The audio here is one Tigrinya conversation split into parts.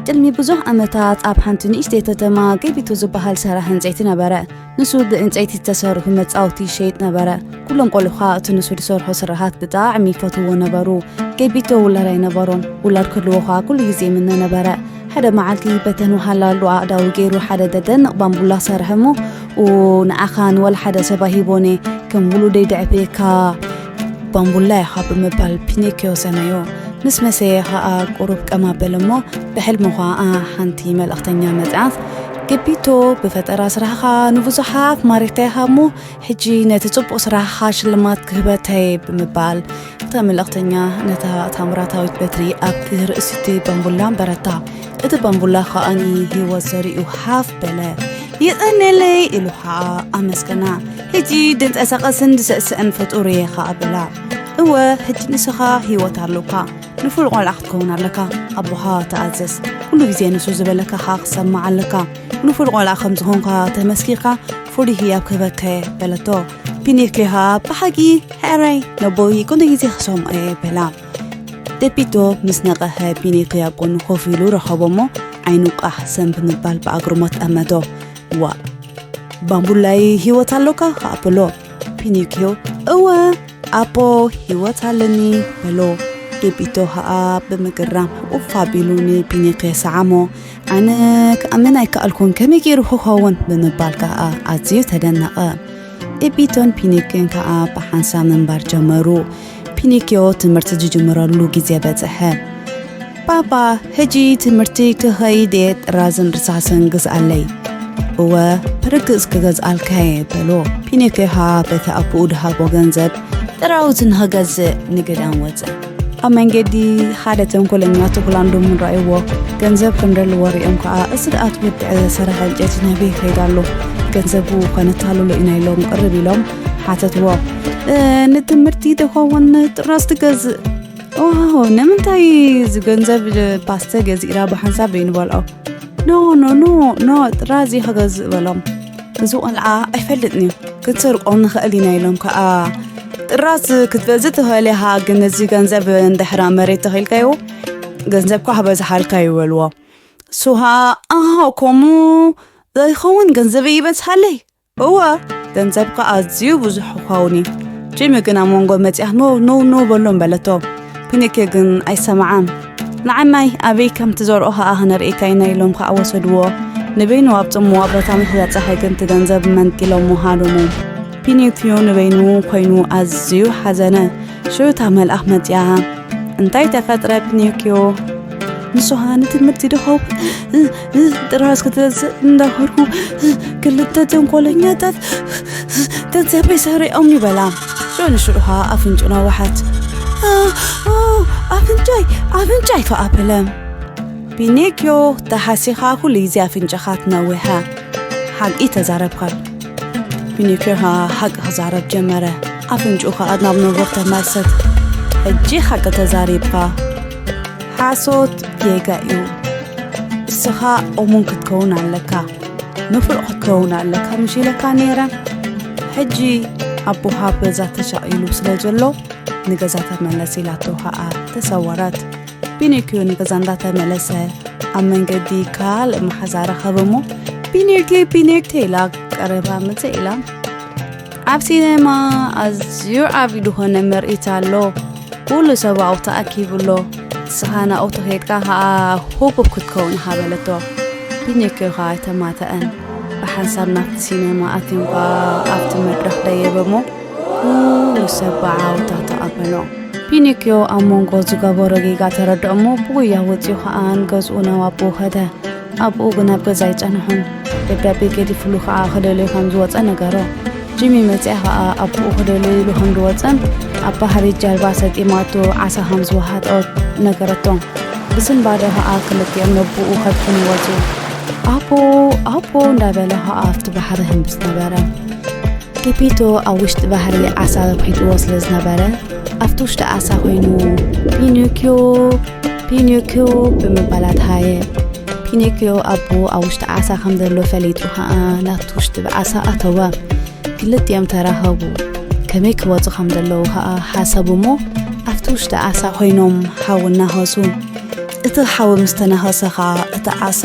ቅድሚ ብዙሕ ዓመታት ኣብ ሓንቲ ንእሽተይ ከተማ ገቢቶ ዝበሃል ሰራሕ ዕንፀይቲ ነበረ። ንሱ ብዕንፀይቲ ዝተሰርሑ መፃወቲ ይሸይጥ ነበረ። ኩሎም ቆልዑ ኸዓ እቲ ንሱ ዝሰርሖ ስራሓት ብጣዕሚ ይፈትውዎ ነበሩ። ገቢቶ ውላድ ኣይነበሮን። ውላድ ክህልዎ ኸዓ ኩሉ ግዜ ይምነ ነበረ። ሓደ መዓልቲ በተን ወሃላሉ ኣእዳው ገይሩ ሓደ ዘደንቕ ባምቡላ ሰርሐ እሞ፣ ኡ፣ ንዓኻ ንወላ ሓደ ሰብ ኣይህቦን እየ፣ ከም ውሉደይ ደዕብየካ ባምቡላ ኢኻ ብምባል ፒኖክዮ ሰመዮ። ምስ መሰየ ኸኣ ቁሩብ ቀማበለ እሞ ብሕልሚ ኸኣ ሓንቲ መልእኽተኛ መጽኣት፣ ገቢቶ ብፈጠራ ስራሕኻ ንብዙሓት ማሪኽካ ኢኻ እሞ ሕጂ ነቲ ጽቡቕ ስራሕኻ ሽልማት ክህበካ እየ ብምባል እታ መልእኽተኛ ነታ ታምራታዊት በትሪ ኣብቲ ርእሲ እቲ ባምቡላ ኣንበረታ። እቲ ባምቡላ ኸኣ ንህይወት ዘሪኡ ሃፍ በለ። ይቐንየለይ ኢሉ ኸኣ ኣመስገና። ሕጂ ድንቀሳቐስን ዝስዕስዕን ፍጡር እየ ኸኣ በላ። እወ፣ ሕጂ ንስኻ ህይወት ኣሎካ። ንፉል ቆልዓ ክትከውን ኣለካ። ኣቦኻ ተኣዘዝ። ኩሉ ግዜ ንሱ ዝበለካ ኸኣ ክትሰምዕ ኣለካ። ንፉል ቆልዓ ከም ዝኾንካ ተመስኪርካ ፍሉይ ህያብ ክህበካ እየ በለቶ። ፒኖክዮ ኸኣ ብሓቂ ሕራይ ነቦይ ኩሉ ግዜ ክሰምዖ እየ በላ። ገቢቶ ምስ ነቐሐ ፒኖክዮ ኣብ ጎኑ ኮፍ ኢሉ ረኸቦ እሞ ዓይኑ ቃሕ ሰም ብምባል ብኣግርሞት ጠመቶ። ዋእ፣ ባምቡላይ ህይወት ኣሎካ ኸኣ በሎ። ፒኖክዮ እወ ኣቦ ህይወት ኣለኒ በሎ። ገቢቶ ኸኣ ብምግራም ሕቑፍ ኣቢሉ ንፒኖክዮ ሰዓሞ። ኣነ ክኣምን ኣይከኣልኩን፣ ከመይ ገይሩ ክኸውን ብምባል ከኣ ኣዝዩ ተደነቐ። ገቢቶን ፒኖክዮን ከኣ ብሓንሳብ ምንባር ጀመሩ። ፒኖክዮ ትምህርቲ ዝጅምረሉ ግዜ በጽሐ። ባባ፣ ሕጂ ትምህርቲ ክኸይድ እየ፣ ጥራዝን ርሳስን ግዝኣለይ። እወ፣ ብርግጽ ክገዝኣልካ እየ በሎ። ፒኖክዮ ኸኣ በቲ ኣቦኡ ዝሃቦ ገንዘብ ጥራውዝ ንኽገዝእ ንገዳም ወጸ። ኣብ መንገዲ ሓደ ተንኮለኛ ተኹላ ንድሙ ረኣይዎ። ገንዘብ ከም ዘለዎ ሪኦም ከኣ፣ "እዚ ደኣ እቲ ወድዕ ሰራሕ ዕንጨይቲ ናበይ ይኸይድ ኣሎ? ገንዘቡ ከነታልሎ ኢና" ኢሎም ቅርብ ኢሎም ሓተትዎ። "እ፣ ንትምህርቲ ዝኸውን ጥራዝ ትገዝእ?" "ዋው፣ ንምንታይ እዚ ገንዘብ ፓስተ ገዚእና ብሓንሳብ ዘይንበልዖ?" "ኖ፣ ኖ፣ ኖ፣ ኖ፣ ጥራዝ እየ ክገዝእ" በሎም። እዚ ቆልዓ ኣይፈልጥን እዩ፣ ክንሰርቆ ንኽእል ኢና ኢሎም ከኣ፣ "ጥራዝ ክትገዝእ ትኽእል ኢኻ፣ ግን እዚ ገንዘብ እንድሕር ኣብ መሬት ተኺልካዮ፣ ገንዘብካ ክበዝሓልካ እዩ" በልዎ። ንሱ ኸኣ፣ "ኣሃ፣ ከምኡ ዘይኸውን ገንዘበይ ይበዝሓለይ?" "እወ፣ ገንዘብካ ኣዝዩ ብዙሕ ክኸውን እዩ። ጂሚ ግን ኣብ መንጎ መጺኣ፣ ኖ፣ ኖ፣ ኖ በሎም" በለቶ። ፒኖክዮ ግን ኣይሰምዓን። "ንዓናይ ኣበይ ከም ትዘርኦ ኸኣ ክነርእየካ ኢና" ኢሎም ከኣ ወሰድዎ። ንበይኑ ኣብ ጽምዋ ቦታ ምስ በጽሐ ግን እቲ ገንዘብ መንጢሎሞ ሃደሙ። ፒኖክዮ ንበይኑ ኮይኑ ኣዝዩ ሓዘነ። ሽዑ እታ መልኣኽ መጺኣ። "እንታይ ተፈጥረ ፒኖክዮ?" "ንስኻ ንትምህርቲ ዶ ኸው ጥራዝ ክትገዝእ እንዳኸድኩ ክልተ ተንኮለኛታት ገንዘበይ ሰሪቖም" ይበላ። ሽዑ ንሽዑ ኸኣ ኣፍንጭኡ ነወሓት። "ኣ፣ ኣ፣ ኣፍንጫይ፣ ኣፍንጫይ" ከኣ በለ። ፒኖክዮ፣ ተሓሲኻ ኩሉ ግዜ ኣፍንጫኻ ትነውሐ። ሓቂ ተዛረብካ። ፒኖክዮ ኸኣ ሓቂ ክዛረብ ጀመረ። ኣፍንጭኡ ኸኣ ናብ ንቡር ተመልሰት። ሕጂ ሓቂ ተዛሪብካ። ሓሶት ጌጋ እዩ። እስኻ እሙን ክትከውን ኣለካ። ንፉዕ ክትከውን ኣለካ ምሽ ኢለካ ነይረ። ሕጂ ኣቦኻ ኣብ ገዛ ተሻቒሉ ስለ ዘሎ ንገዛ ተመለስ ኢላቶ ኸኣ ተሰወረት። ፒኖክዮ ንገዛ እንዳተመለሰ ኣብ መንገዲ ካልእ መሓዛ ረኸበ እሞ፣ "ፒኖክዮ፣ ፒኖክዮ" ኢላ ቀረባ ምጽእ ኢላ። ኣብ ሲኔማ ኣዝዩ ዓቢ ዝኾነ ምርኢት ኣሎ። ኩሉ ሰብ ኣብኡ ተኣኪቡ ኣሎ። ንስኻ ናብኡ ተኸይድካ ኸኣ ህቡብ ክትከውን ኢኻ በለቶ። ፒኖክዮ ኸኣ ኣይተማተኣን። ብሓንሳብ ናብቲ ሲኔማ ኣትዮም ኸኣ ኣብቲ መድረኽ ደየበ እሞ፣ ኩሉ ሰብ ብዓወታ ተቐበሎ። ፒኖክዮ ኣብ መንጎ ዝገበሮ ጌጋ ተረድኦ እሞ፣ ብጉያ ወጺኡ ኸኣ ንገዝኡ ናብ ኣቦኡ ከደ። ኣቦኡ ግን ኣብ ገዛ ኣይጸንሖን። ደብዳቤ ገዲፍሉ ኸኣ ክደልዮ ከም ዝወጸ ነገሮ። ጂሚ መጺኣ ኸኣ ኣቦኡ ክደልዮ ኢሉ ከም ዝወጸን ኣብ ባሕሪ ጃልባ ሰጢማቶ ዓሳ ከም ዝወሓጦ ነገረቶ። ብስንባደ ኸኣ ክልቲኦም ነቦኡ ከድሕኑ ወጹ። "ኣቦ፣ ኣቦ" እንዳበለ ኸኣ ኣብቲ ባሕሪ ህምብስ ነበረ። ገቢቶ ኣብ ውሽጢ ባሕሪ ዓሳ ኺድዎ ስለ ዝነበረ፣ ኣብቲ ውሽጢ ዓሳ ኾይኑ፣ "ፒኖክዮ፣ ፒኖክዮ" ብምባል ኣድሃየ። ፒኖክዮ ኣቦኡ ኣብ ውሽጢ ዓሳ ከም ዘሎ ፈሊጡ ኸኣ ናብቲ ውሽጢ ዓሳ ኣተወ። ክልቲኦም ተራኸቡ። ከመይ ክወጹ ከም ዘለዉ ኸኣ ሓሰቡ እሞ፣ ኣብቲ ውሽጢ ዓሳ ኾይኖም ሓዊ እናሃሱ፣ እቲ ሓዊ ምስ ተነኸሰ ኸኣ እቲ ዓሳ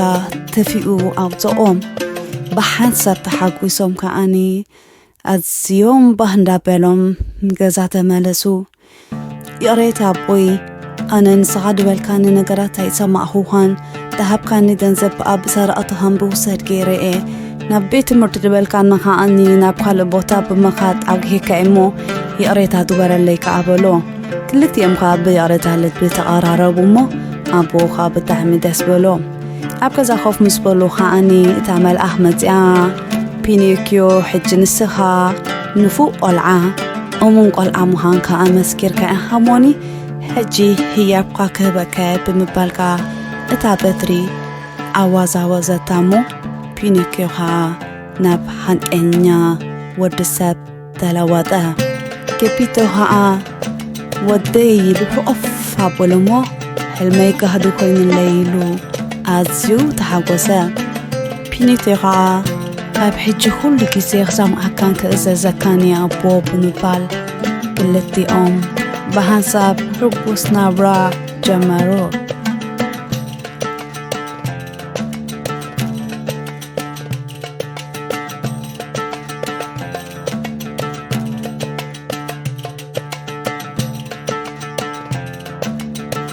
ተፊኡ ኣውፅኦም። ብሓንሳብ ተሓጒሶም ከኣኒ ኣዝዮም ባህ እንዳበሎም ገዛ ተመለሱ። ይቕሬታ ኣቦይ፣ ኣነ ንስኻ ድበልካኒ ነገራት ኣይሰማዕኹኻን። ድሃብካኒ ገንዘብ ኣብ ብሰረቕቲ ከም ብውሰድ ገይረ እየ። ናብ ቤት ትምህርቲ ድበልካኒ ከኣኒ ናብ ካልእ ቦታ ብምኻድ ኣጉሂካ እሞ ይቕሬታ ግበረለይ ከኣ በሎ። ክልቲኦም ከኣ ብይቕሬታ ልቢ ተቐራረቡ እሞ ኣቦኡ ከኣ ብጣዕሚ ደስ በሎ። ኣብ ገዛ ኮፍ ምስ በሉ ከኣኒ እታ መልኣኽ መጺኣ፣ ፒኖኪዮ፣ ሕጂ ንስኻ ንፉእ ቆልዓ፣ እሙን ቆልዓ ምዃንካ ኣመስኪርካ ኢኻ እሞኒ፣ ሕጂ ህያብካ ክህበካ እየ ብምባል ከኣ እታ በትሪ ኣዋዛወዘታ እሞ ፒኖኪዮ ከኣ ናብ ሓቀኛ ወዲ ሰብ ተለወጠ። ጌፒቶ ከኣ ወደይ ኢሉ ሕቑፍ ኣበሎ እሞ ሕልመይ ጋህዲ ኮይኑለይ ኢሉ ኣዝዩ ተሓጎሰ። ፒኖኪዮ ከኣ ካብ ሕጂ ኩሉ ግዜ ክሰምዓካን ክእዘዘካን እየ ኣቦ ብምባል ክልቲኦም ብሓንሳብ ሕጉስ ናብራ ጀመሩ።